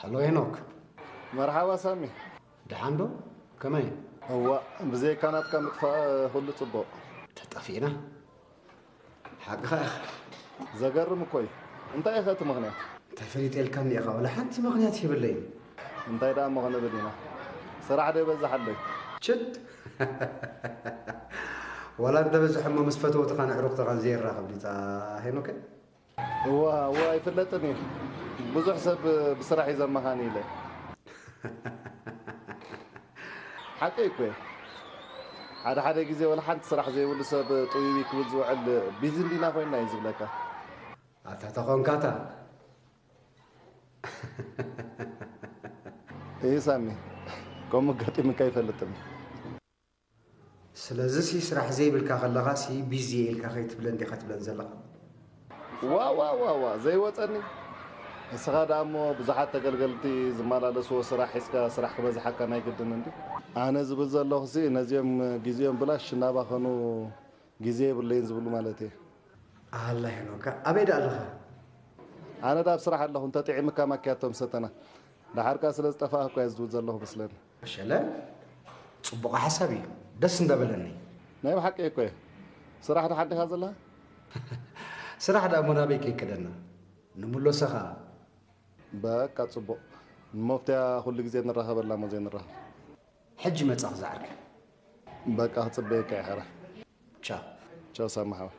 ኣሎ ሄኖክ። መርሓባ ሳሚ። ደሓን ዶ? ከመይ? እዋ፣ ብዘይካ ናትካ ምጥፋእ ኩሉ ጽቡቕ። ተጠፊእና። ሓቅኻ ኢኻ። ዘገርም እኮ እዩ። እንታይ ኢኸ እቲ ምኽንያት? እንታይ ፈሊጠ ኢልካኒ ኢኻ? ወላ ሓንቲ ምኽንያት የብለይን። እንታይ ደኣ እሞ ክንብል ኢና? ስራሕ ዶ ይበዝሓለይ? ችድ! ዋላ እንተበዝሐ እሞ ምስ ፈተውትኻን ኣዕሩኽትኻን ዘይራኸብ ዲታ ሄኖከ? እዋ እዋ ኣይፍለጥን እዩ። ብዙሕ ሰብ ብስራሕ እዩ ዘመኻኒ ኢለ። ሓቀይ እኮ እዩ። ሓደ ሓደ ግዜ ወላ ሓንቲ ስራሕ ዘይብሉ ሰብ ጥውይዊ ክብል ዝውዕል ቢዚ እንዲና ኮይንና እዩ ዝብለካ። ኣታ ተኾንካታ። እይ ሳሚ፣ ከምኡ ኣጋጢሙካ ኣይፈልጥን። ስለዚ ሲ ስራሕ ዘይብልካ ከለኻ ሲ ቢዚ እየ ኢልካ ከይትብለን ዲኻ ትብለን ዘለኻ? ዋ ዋ ዋ ዋ ዘይወፀኒ። ንስኻ ደኣ እሞ ብዙሓት ተገልገልቲ ዝመላለስዎ ስራሕ ሒዝካ ስራሕ ክበዝሓካ ናይ ግድን እንዲ። ኣነ ዝብል ዘለኹ ሲ ነዚኦም ግዜኦም ብላሽ እናባኸኑ ግዜ የብለይን ዝብሉ ማለት እየ። ኣላ ሄኖካ ኣበይ ደኣ ኣለኻ? ኣነ ደኣ ኣብ ስራሕ ኣለኹ እንተጥዒምካ ማኪያቶ ምሰተና። ደሓርካ ስለ ዝጠፋእካ እኮ እየ ዝብል ዘለኹ መስለኒ። መሸለ ጽቡቕ ሓሳብ እዩ ደስ እንዳበለኒ። ናይ ብሓቂ እኮ እየ። ስራሕ ደሓን ዲኻ ዘለኻ? ስራሕ ደኣ እሞ ናበይ ከይከደና? ንምሎሰኻ። በቃ ጽቡቕ። ንመፍትያ ኩሉ ግዜ ንራኸበላ እሞ ዘይንራኸብ። ሕጂ መጻ ክዛዕርካ። በቃ ክጽበየካ እየ ሕራይ። ቻው። ቻው ሳሚ ሓወይ።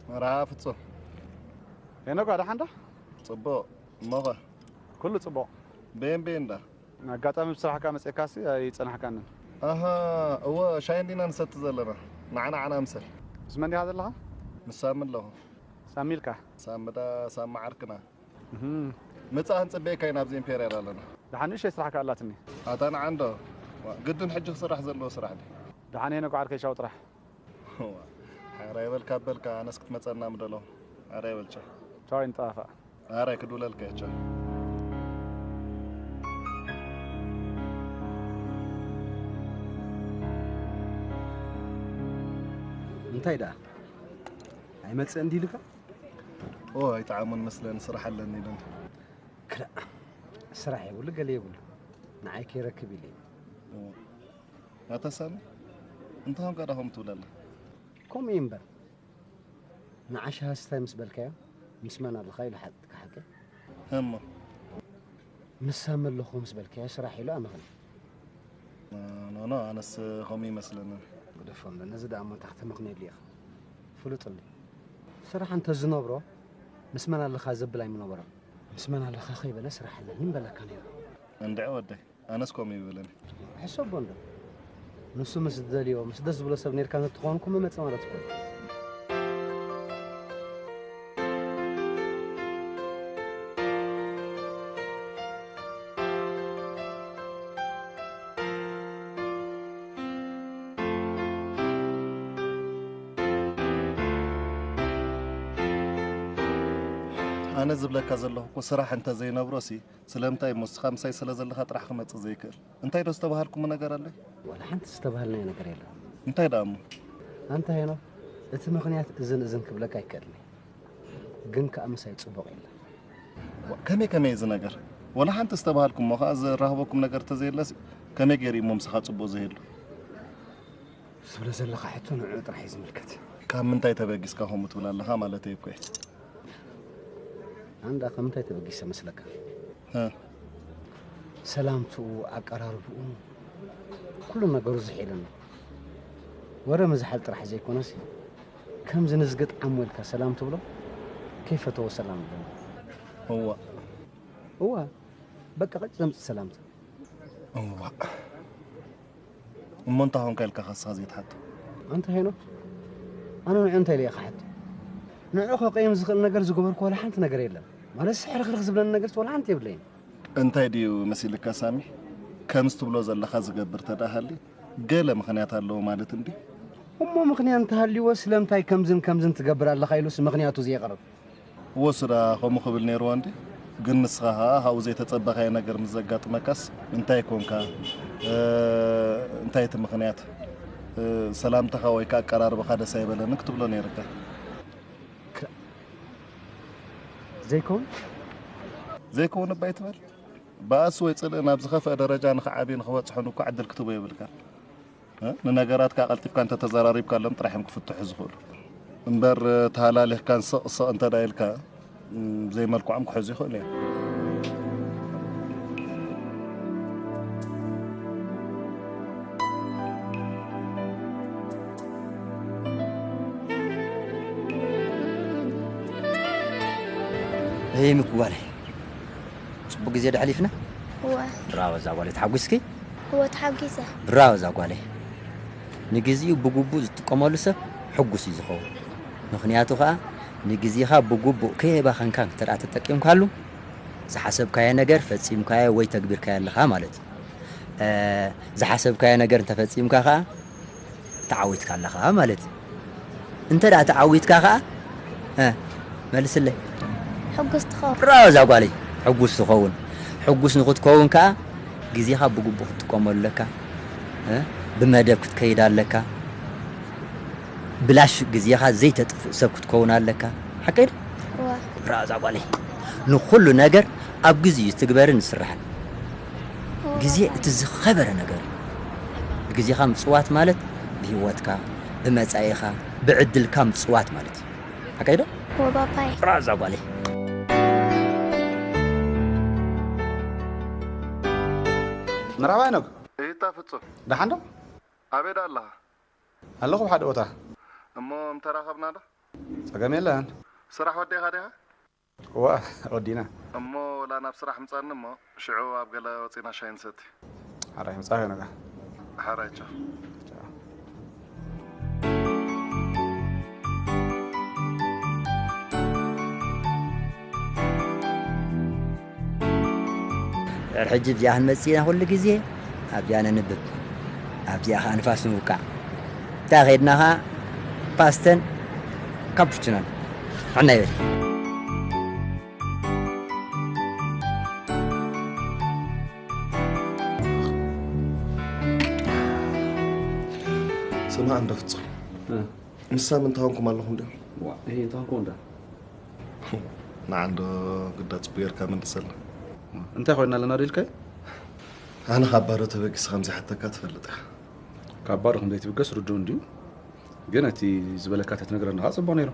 መርሓባ ፍጹም። ሄኖክ ደሓን ዶ? ጽቡቕ። እሞኸ? ኩሉ ጽቡቕ። በየን በየን ዳ? ኣጋጣሚ ብስራሕካ መጺእካሲ ኣይጸናሕካንን። ኣሃ፣ እወ፣ ሻሂ እንዲና ንሰቲ ዘለና። ንዓ ንዓና ምሰል። ምስ መን ዲኻ ዘለኻ? ምስ ሳሚ ኣለኹ። ሳሚ ኢልካ? ሳሚ ዳ፣ ሳሚ ዓርክና። እህም። ምጻእ ክንጽበየካ ኢና ኣብዚ ኢምፔርያል ኣለና። ደሓን ንእሽተይ ስራሕ ከኣ ኣላትኒ። ኣታ ንዓ እንዶ። ዋ፣ ግድን ሕጂ ክስራሕ ዘለዎ ስራሕ ድዩ? ደሓን ሄኖክ ዓርከይ ቻው ጥራሕ። ዋ፣ ሓራይ በልካ በልካ፣ ኣነስ ክትመጸና ምደሎ። ሓራይ በል ቻው። ቻው ይንጠፋፋእ። ሓራይ ክድውለልካ እየ ቻው። እንታይ ደኣ? ኣይመጽእን ድዩ ኢሉካ? ኦ፣ ኣይጠዓሞን መስለኒ፣ ስራሕ ኣለኒ ኢሉኒ። ክላእ፣ ስራሕ የብሉ፣ ገለ የብሉ። ንዓይ ከይረክብ ኢለ እዩ። ኦ፣ ኣታ ሳሚ፣ እንታይ ኾንካ ደኣ ከምኡ ትብል ኣለኻ? ከምኡ እዩ እምበር። ንዓ ሻሂ ስታይ ምስ በልካዮ፣ ምስ መን ኣለኻ ኢሉ ሓተተካ ሓቂ? እሞ? ምስ ሳሚ ኣለኹ ምስ በልካዮ፣ ስራሕ ኢሉ ኣመኽንዩ። ኖ፣ ኖ፣ ኖ፣ ኣነስ ከምኡ ይመስለንን። ግደፎ እምበር፣ ነዚ ደኣ እሞ እንታይ ከተመኽንየሉ ኢኻ? ፍሉጥ እንድዩ። ስራሕ እንተዝነብሮ፣ ምስ መን ኣለኻ ዘብል ኣይምነበሮን። ምስ መን ኣለኻ ከይበለ ስራሕ ኣለኒ ምበለካ ነይሩ። እንድዒ ወደይ፣ ኣነስ ከምኡ ይብለኒ። ሕሰቦ እንዶ። ንሱ ምስ ዝደልዮ፣ ምስ ደስ ዝብሎ ሰብ ኔርካ እንተትኾንኩም መመጸ ማለት እኮ እዩ። ኣነ ዝብለካ ዘለኹ እኮ ስራሕ እንተዘይነብሮሲ ስለምንታይ እሞ ንስኻ ምሳይ ስለ ዘለኻ ጥራሕ ክመጽእ ዘይክእል? እንታይ ዶ ዝተባሃልኩሞ ነገር ኣሎ? ዋላ ሓንቲ ዝተባሃልናዮ ነገር የለን። እንታይ ደኣ እሞ? ኣንታ ሄኖ፣ እቲ ምኽንያት እዝን እዝን ክብለካ ኣይክእልን እየ። ግን ከኣ ምሳይ ጽቡቕ የለን። ዋ፣ ከመይ ከመይ እዚ ነገር? ዋላ ሓንቲ ዝተባሃልኩሞ ከኣ ዝራኸበኩም ነገር ተዘየለሲ ከመይ ገይሩ እሞ ምሳኻ ጽቡቕ ዘይህሉ? ዝብሎ ዘለኻ ሕቶ ንዕኡ ጥራሕ እዩ ዝምልከት። ካብ ምንታይ ተበጊስካ ከምኡ ትብል ኣለኻ ማለተይ እኮ እየ። ኣንዳ ካብ ምንታይ ተበጊሰ መስለካ? እ። ሰላምትኡ፣ ኣቀራርብኡ፣ ኩሉ ነገሩ ዝሒለኒ። ወረ ምዝሓል ጥራሕ ዘይኮነስ፣ ከምዚ ንዝገጥዓሞ ኢልካ ሰላም ትብሎ፣ ከይፈተዎ ሰላም ይብለኒ። እዋ። እዋ፣ በቃ ቀጭ ዘምጽእ ሰላምታ። እዋ። እሞ እንታይ ኾንካ ኢልካ ከስኻ ዘይትሓቶ? ኣንታ ሄኖክ፣ ኣነ ንዑ እንታይ ኢለ እየ ክሓቶ? ንዑ ከቀይም ዝኽእል ነገር ዝገበርኩ ዋላ ሓንቲ ነገር የለን። ማለት ሕርኽርኽ ዝብለኒ ነገር ዋላ ሓንቲ የብለይን። እንታይ ድዩ መሲልካ ሳሚ? ከምዚ ትብሎ ዘለኻ ዝገብር ተደኣ ሃልዩ ገለ ምኽንያት ኣለዎ ማለት እንድዩ። እሞ ምኽንያት እንተሃልዩዎ ስለምንታይ ከምዝን ከምዝን ትገብር ኣለኻ ኢሉስ ምኽንያቱ ዘየቕርብ? ወስዳ ከምኡ ክብል ነይርዋ እንዲ ግን ንስኻ ኸዓ ካብኡ ዘይተጸበኻዮ ነገር ምስ ዘጋጥመካስ እንታይ ኮንካ እንታይ እቲ ምኽንያት ሰላምታኻ ወይ ከዓ ኣቀራርባኻ ደስ ኣይበለኒ ክትብሎ ነይርካ። ዘይከውን ዘይከውን እባ ኣይትበል። ባእሲ ወይ ጽልኢ ናብ ዝኸፍአ ደረጃ ንኽዓብዩ ንኽበጽሑን እኳ ዕድል ክትህቦ የብልካን። ንነገራትካ ቀልጢፍካ እንተተዘራሪብካሎም ጥራሕ እዮም ክፍትሑ ዝኽእሉ እምበር ተሃላሊኽካን ስቕ ስቕ እንተ ደኣ ኢልካ ዘይመልክዖም ክሕዙ ይኽእሉ እዮም። እይ ምክዋለይ ጽቡቅ ግዜ ደሕሊፍና። እወ ብራወ እዛ ጓለይ ተሓጒስኪ። እወ ተሓጒሰ። ብራወ እዛ ጓለይ ንግዚኡ ብግቡእ ዝጥቀመሉ ሰብ ሕጉስ እዩ ዝኸውን። ምኽንያቱ ኸኣ ንግዜኻ ብግቡእ ከየባኸንካ እንተ ደኣ ተጠቂምካሉ ዝሓሰብካዮ ነገር ፈጺምካዮ ወይ ተግቢርካዮ ኣለኻ ማለት እዩ። ዝሓሰብካዮ ነገር እንተፈጺምካ ኸኣ ተዓዊትካ ኣለኻ ማለት እዩ። እንተ ደኣ ተዓዊትካ ኸኣ እ፣ መልስለይ። ሕጉስ ትኸውን። ብራቮ እዛ ጓለይ፣ ሕጉስ ትኸውን። ሕጉስ ንኽትከውን ከኣ ግዜኻ ብግቡእ ክትጥቀመሉ ኣለካ። እ፣ ብመደብ ክትከይድ ኣለካ። ብላሽ ግዜኻ ዘይተጥፍእ ሰብ ክትከውን ኣለካ። ሓቀይ ዶ? እወ። ብራቮ እዛ ጓለይ። ንኹሉ ነገር ኣብ ግዜኡ ዝትግበርን ዝስራሕን። ግዜ እቲ ዝኸበረ ነገር እዩ። ብግዜኻ ምጽዋት ማለት ብህይወትካ፣ ብመጻኢኻ፣ ብዕድልካ ምጽዋት ማለት እዩ። ሓቀይ ዶ? እወ ባባይ። ብራቮ እዛ ጓለይ። መርሓባ ሄኖክ። እይታ ፍጹም። ደሓን ዶ? ኣበይ ደኣ ኣለኻ? ኣለኹ ኣብ ሓደ ቦታ። እሞ ምተራኸብና ዶ? ጸገም የለን። ስራሕ ወዲእኻ ዲኻ? እዋ ወዲና። እሞ ወላ ናብ ስራሕ ምጻኒ እሞ ሽዑ ኣብ ገለ ወጺና ሻሂ ንሰቲ። ሓራይ ምጻእ ሄኖካ። ሓራይ ቻው። ድሕሪ ሕጂ ኣብዚኣ ክንመጽእ ኢና ኩሉ ግዜ ኣብዚኣ ነንብብ ኣብዚኣ ኸዓ ንፋስ ንውቃዕ እታ ኸድና ኸዓ ፓስተን ካፑችኖን ሕና ይበል። ስማዕ እንዶ ፍጹም ንሳ ምን ተሃንኩም ኣለኹም ዶ? ዋ ይሄ ተሃንኮ እንዳ ንዓ እንዶ ግዳ ጽቡቅ ጌርካ መልሰልና። እንታይ ኮይና ኣለና ዶ ኢልካይ? ኣነ ካብ ባዶ ተበጊሰ ከም ዝሓተካ ትፈልጥ ኢኻ። ካብ ባዶ ከም ዘይትብገስ ርዱእ እንድዩ። ግን እቲ ዝበለካ ተትነግረና ከዓ ጽቡቅ ነይሩ።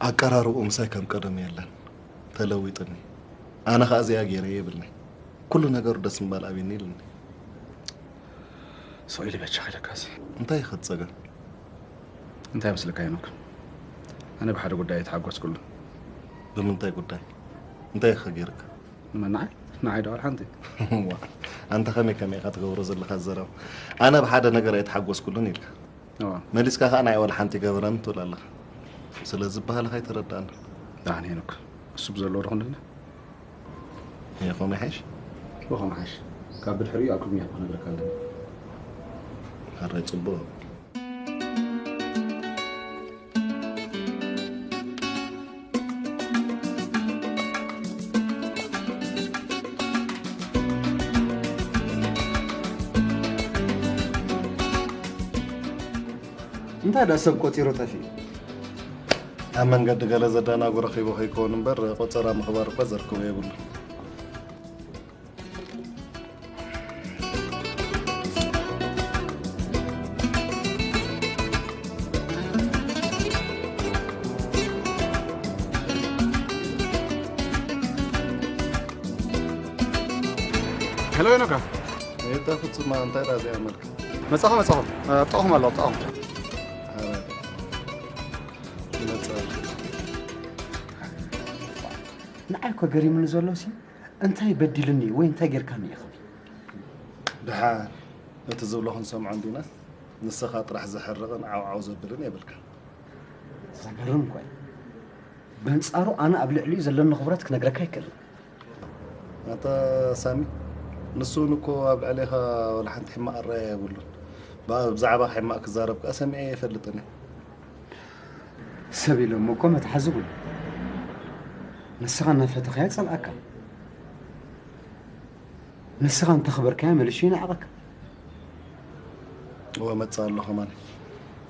ኣቀራርብኡ ምሳይ ከም ቀደሙ የለን። ተለዊጥኒ። ኣነ ከዓ እዚኣ ገይረ የብልኒ። ኩሉ ነገሩ ደስ ምባል ኣብኒ ኢልኒ። ሰው ኢሉ በጃ ከለካሲ እንታይ ኢኻ ትጸገም? እንታይ መስለካ ሄኖክ? ኣነ ብሓደ ጉዳይ ኣይተሓጎስኩሉ። ብምንታይ ጉዳይ? እንታይ ኢኻ ገይርካ? ንመን ንዓይ? ንዓይ ዶ ዋላ ሓንቲ? ዋ፣ ኣንታ ከመይ ከመይ ኢኻ ትገብሮ ዘለኻ ዘረባ? ኣነ ብሓደ ነገር ኣይተሓጎስኩሉን ኢልካ። እዋ። መሊስካ ከኣ ናይ ዋላ ሓንቲ ገበረን ትብል ኣለኻ። ስለዚ ዝበሃልኻ ኣይተረዳእን። ደሓን ሄኖክ፣ እሱ ብዘለዎ ዶ ክንድና? ይኹም ይሓይሽ? ወኸም ሓሽ። ካብ ብድሕሪኡ ኣብ ቅድሚያ ክነግረካ ኣለኒ። ሕራይ ጽቡቕ። እንታይ ደኣ ሰብ ቆጺሩ ጠፊኡ? ኣብ መንገዲ ገለ ዘደናጉ ረኺቡ ከይከውን እምበር ቆጸራ ምኽባር እኳ ዘርክቦ የብሉን። ሄሎ ሄኖካ። ይታ ፍጹም፣ እንታይ ዳ እዚኣ መልክ? መጻኹ መጻኹ። ኣብጣኹም ኣሎ ኣብጣኹም። ኧረ፣ ይመጽእ ኣሎ። ንዓይ እኮ ገሪሙኒ ዘሎ ሲ እንታይ በዲሉኒ ወይ እንታይ ጌርካኒ ኢኻ? ድሓር እቲ ዝብሎ ክንሰምዖ እንዲና፣ ንስኻ ጥራሕ ዘሕርቕን ዓውዓው ዘብልን የብልካ። ዘገርም እኮ እዩ። በንጻሩ ኣነ ኣብ ልዕሊኡ ዘለኒ ክብረት ክነግረካ ኣይክእልን። ኣታ ሳሚ፣ ንሱ እውን እኮ ኣብ ልዕሌኻ ወላ ሓንቲ ሕማቕ ኣረኣያ የብሉን። ባ- ብዛዕባ ሕማቕ ክዛረብ ከኣ ሰሚዐ ኣይፈልጥን እየ። ሰብ ኢሎም እኮ መትሓዚ ብሉ። ንስኻ እናፈተኻዮ ጸልኣካ፣ ንስኻ እንተኽበርካዮ መሊሱ ይንዕቐካ። እወ መጽእ ኣሎ ከማን።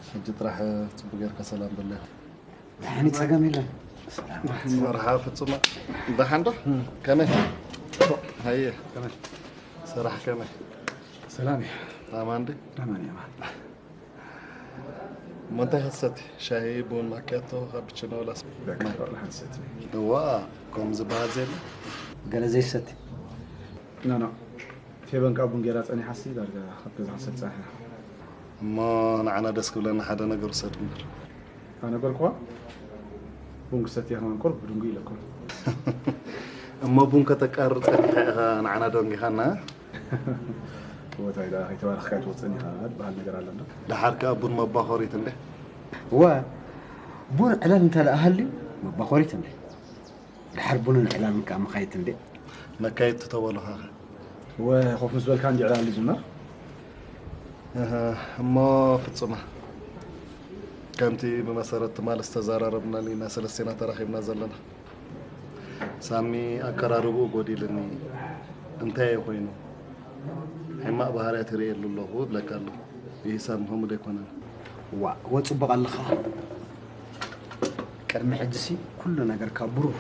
ሕጂ ጥራሕ ጽቡቅ ጌርካ ሰላም በለይ። ደሓን ጸገም የለን። መርሓ ፍጹም። ደሓን ዶ? ከመይ? ሃየ። ስራሕ ከመይ? ሰላም እዩ። ኣማን ዲ? ኣማን እዩ ኣማን። እሞ እንታይ ክትሰቲ? ሻሂ፣ ቡን፣ ማኪያቶ፣ ካፕችኖ ወላስ? በቃ ሓንሰቲ። እዋ፣ ከምኡ ዝበሃል ዘየለ። ገለ ዘይሰቲ። ኖ ኖ። ፌበን ካብ ቡን ጌራ ጸኒሓሲ ዳርጋ ካብ ገዛ ክሰድ ጸኒሓ። እሞ ንዓና ደስ ክብለና ሓደ ነገር ውሰድ እምበር። ኣነገርኩዋ ቡን ክሰትያ ከማን ቁርብ ብድንጉ ኢለኩም። እሞ ቡን ከተቃርብ ጸኒኻ ኢኻ ንዓና ደንጊኻና? ቦታይ ደኣ ከይተባረኽካ ኣይትወጽእን ኢኻ ዝበሃል ነገር ኣሎ እንዶ። ደሓር ከኣ ቡን መባኾሪት እንደ እወ፣ ቡን ዕላል እንተ ደኣ ሃልዩ መባኾሪት እንደ። ድሓር ቡንን ዕላልን ከኣ መኻይት እንደ። መካየድቲ ተበሉኻ። እወ፣ ኮፍ ምስ በልካ እንዲ ዕላል ዝጅመር። እህ፣ እሞ ፍጹማ፣ ከምቲ ብመሰረት ትማል ዝተዘራረብናሉ ኢና ሰለስቴና ተራኺብና ዘለና። ሳሚ ኣቀራርብኡ ጎዲልኒ። እንታይ እዩ ኮይኑ? ሕማቕ ባህርያት ይርእየሉ ኣለኹ እብለካ ኣለኹ። ይህ ሳሚ ከምኡ ዶ ኣይኮነን? ዋእ፣ ወጽቡቕ ኣለኻ። ቅድሚ ሕጂሲ ኩሉ ነገርካ ብሩህ፣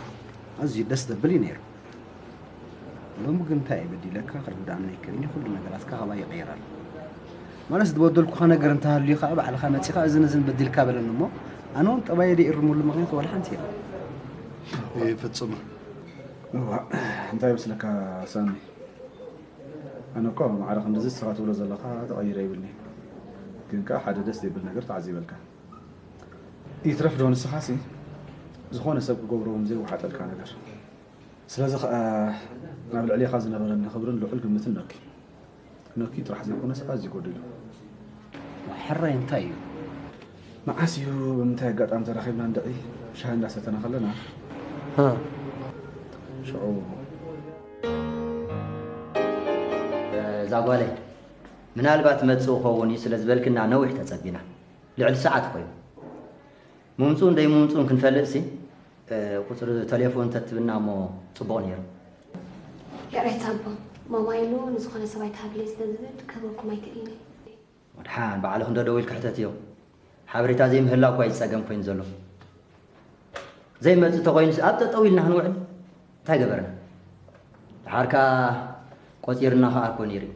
ኣዝዩ ደስ ዘብል እዩ ነይሩ። ሎሚ ግን እንታይ እየ በዲለካ? ክትርድኣኒ ኣይክእልን እዩ። ኩሉ ነገራትካ ካባይ ይቕየር ኣሎ። ማለት ዝበደልኩኻ ነገር እንተሃልዩ ከዓ ባዕልኻ መጺኻ እዝን እዝን በዲልካ በለኒ እሞ፣ ኣነ እውን ጠባየ ደይእርመሉ ምኽንያት ዋላ ሓንቲ የለን። ይህ ፍጹም እዋ፣ እንታይ ይመስለካ ሳሚ? ኣነ እኮ ማዕረ ክንድዚ ንስኻ ትብሎ ዘለኻ ተቐይረ ይብልኒ። ግን ከኣ ሓደ ደስ ዘይብል ነገር ተዓዚበልካ። ይትረፍ ዶ ንስኻሲ ዝኾነ ሰብ ክገብሮ እውን ዘይወሓጠልካ ነገር። ስለዚ ከኣ ናብ ልዕሌኻ ዝነበረኒ ክብርን ልዑል ግምትን ነኪ። ነኪ ጥራሕ ዘይኮነስ ኣዝዩ ጎዲሉ። ሕራይ እንታይ እዩ? መዓስ እዩ ብምንታይ ኣጋጣሚ ተራኺብና እንድዒ ሻሂ እንዳሰተና ከለና ሃ፣ ሽዑ እዛ ጓለይ ምናልባት መጽእ ክኸውን እዩ ስለ ዝበልክና ነዊሕ ተጸቢና። ልዕሊ ሰዓት ኮይኑ ምምጽኡን ደይምምጽኡን ክንፈልጥሲ ቁጽሪ ተሌፎን ተትብና እሞ ጽቡቕ ነይሩ። ይቕሬታ ኣቦ፣ ሞባይሉ ንዝኾነ ሰብ ኣይትሃብለይ ስለ ዝብል ክህበኩም ኣይክእልን እየ። ወድሓን ባዕልኺ እንዶ ደዊልኪ ሕተትዮ። ሓበሬታ ዘይምህላው እኳ እዩ ጸገም ኮይኑ ዘሎ። ዘይመጽእ ተኾይኑስ ኣብ ጠጠው ኢልና ክንውዕል እንታይ ገበርና? ደሓር ከኣ ቆጺርና ከኣ እኮ ነይሩ እዩ።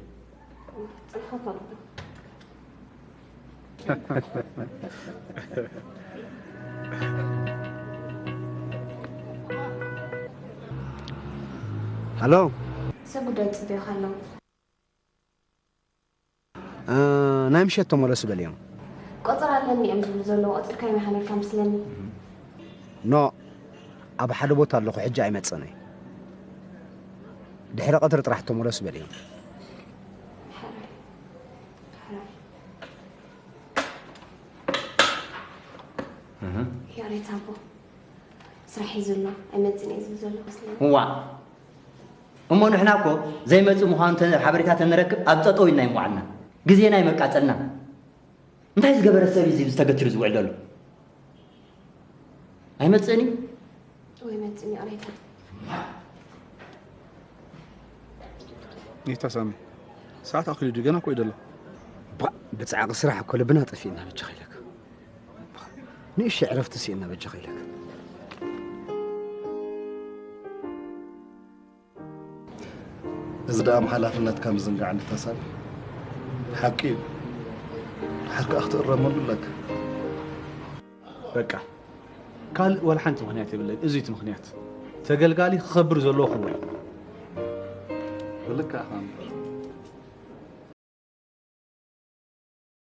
ጽንሖት ኣቦ። ሃሎ፣ ሰብ ጉዳይ ይጽበዩኻ ኣለዉ። እ፣ ናይ ምሸት ተመለሱ በልዮም። ቆጸራ ኣለኒ እዮም ዝብሉ ዘለዉ፣ ቆጺርካዮም ኢኻ ነርካ መስለኒ። ኖ፣ ኣብ ሓደ ቦታ ኣለኹ፣ ሕጂ ኣይመጽእን እየ። ድሕሪ ቀትሪ ጥራሕ ተመለሱ በልዮም። ሕራይ፣ ሕራይ። ይቕሬታ ኣቦ፣ ስራሕ ሒዙ ኣሎ፣ ኣይመጽእን እየ ዝብል ዘሎ መስለኒ። እዋ እሞ ንሕና እኮ ዘይመጽእ ምዃኑ ተ- ሓበሬታ ተንረክብ ኣብ ጠጠው ኢልና ኣይምዋዕልና፣ ግዜና ኣይመቃጸልና። እንታይ ዝገበረ ሰብ እዩ እዚ ተገቲሩ ዝውዕል ዘሎ? ኣይመጽእን እዩ። ወይ መጽእን ይቕሬታ። ኔታ ሳሚ፣ ሰዓት ኣኺሉ ድዩ? ገና እኮ እዩ ዘሎ። ባ፣ ብጻዕቂ ስራሕ እኮ ልብና ጠፊእና በጃኻ ኢለካ። ንእሽቶ ዕረፍቲ ስኢና በጃኻ ኢለካ። እዚ ደኣ ሓላፍነትካ ምዝንጋዕ እንተሳብ ሓቂ እዩ። ድሓር ከኣ ክትእረመሉ ኣለካ። በቃ ካልእ ዋላ ሓንቲ ምኽንያት የብለይ። እዚ እቲ ምኽንያት ተገልጋሊ ክኸብር ዘለዎ ክብሪ። ልካ ኢኻ እምበር።